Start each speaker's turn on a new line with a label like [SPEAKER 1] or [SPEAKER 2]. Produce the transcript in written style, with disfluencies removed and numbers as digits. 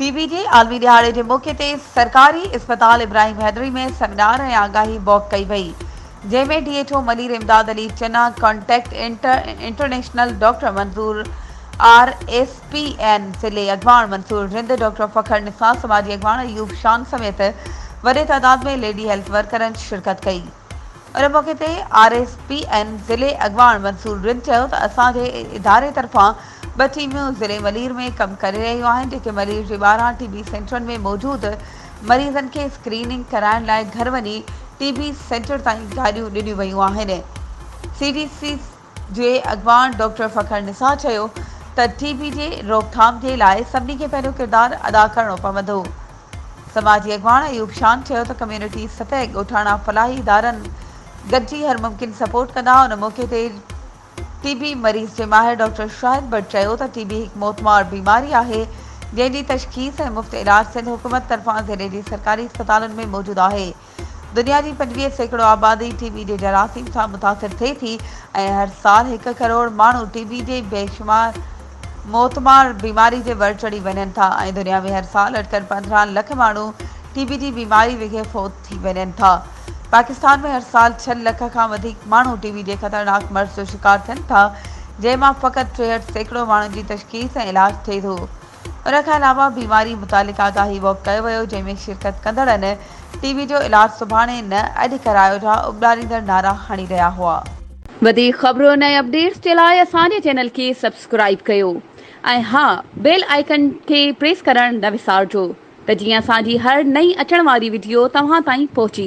[SPEAKER 1] ٽي بي جي عالمي ڏهاڙي جي موقعي تي سرڪاري اسپتال ابراهيم حيدري ۾ سيمينار ۽ آگاهي واڪ ڪئي وئي جنهن ۾ D H O Malir Imdad Ali Channa, contact international doctor Manzoor, R S P N ضلعي اڳواڻ منصور رند، ڊاڪٽر فخر نثار، سماجي اڳواڻ ايوب شان سميت وڏي تعداد ۾ ليڊي هيلٿ ورڪرن شرڪت ڪئي. ان موقعي تي آر ايس پي اين ضلعي اڳواڻ منصور رند چيو ته اسان جي اداري طرفان ٻه ٽيمون ضلعي ملير ۾ ڪم ڪري رهيون آهن جيڪي ملير جي 12 ٽي بي سينٽرن ۾ موجود مريضن کي اسڪريننگ ڪرائڻ لاء گهر وڃي ٽي بي سينٽر تائين گاڏيون ڏنيون ويون آهن. سي ڊي سي جي اڳواڻ ڊاڪٽر فخر نثار چيو ته ٽي بي جي روڪٿام جي لاء سڀني کي پنهنجو ڪردار ادا ڪرڻو پوندو. سماجي اڳواڻ ايوب شان چيو ته ڪميونٽي سطح ڳوٺاڻا فلاحي ادارن گڏجي هر ممڪن سپورٽ ڪندا. ان موقعي تي ٽي بي مريض جي ماهر ڊاڪٽر شاهد بٽ چيو ته ٽي بي هڪ موتمار بيماري آهي جنهن جي تشخيص ۽ مفت علاج سنڌ حڪومت طرفان ضلعي جي سرڪاري اسپتالن ۾ موجود آهي. دنيا جي 25% آبادي ٽي بي جي جراثيم سان متاثر ٿئي ٿي ۽ هر سال هڪ ڪروڙ ماڻهو ٽي بي جي بيشمار موتمار بيماري جي ور چڙهي وڃن ٿا ۽ دنيا ۾ هر سال اٽڪل 15 لک ماڻهو ٽي بي جي بيماري وگهي فوت ٿي وڃن ٿا. پاڪستان ۾ هر سال ڇهه لک کان وڌيڪ ماڻهو ٽي بي جي خطرناڪ مرض جو شڪار ٿين ٿا جنهن مان فقط 63% ماڻهن جي تشخيص ۽ علاج ٿئي ٿو. ان کان علاوه بيماري متعلق آگاهي واڪ ڪيو ويو جنهن ۾ شرڪت ڪندڙن ٽي بي جو علاج سڀاڻي نه اڄ ڪرايو جا اٻڏاريندڙ نعرا هڻي رهيا هئا.
[SPEAKER 2] وڌيڪ خبرن ۽ اپڊيٽس جي لاء اسان جي چينل کي سبسڪرائيب ڪيو ۽ ها بيل آئيڪن کي پريس ڪرڻ نه وسارجو ته جيئن اسان جي هر نئين اچڻ واري وڊيو توهان تائين پهچي.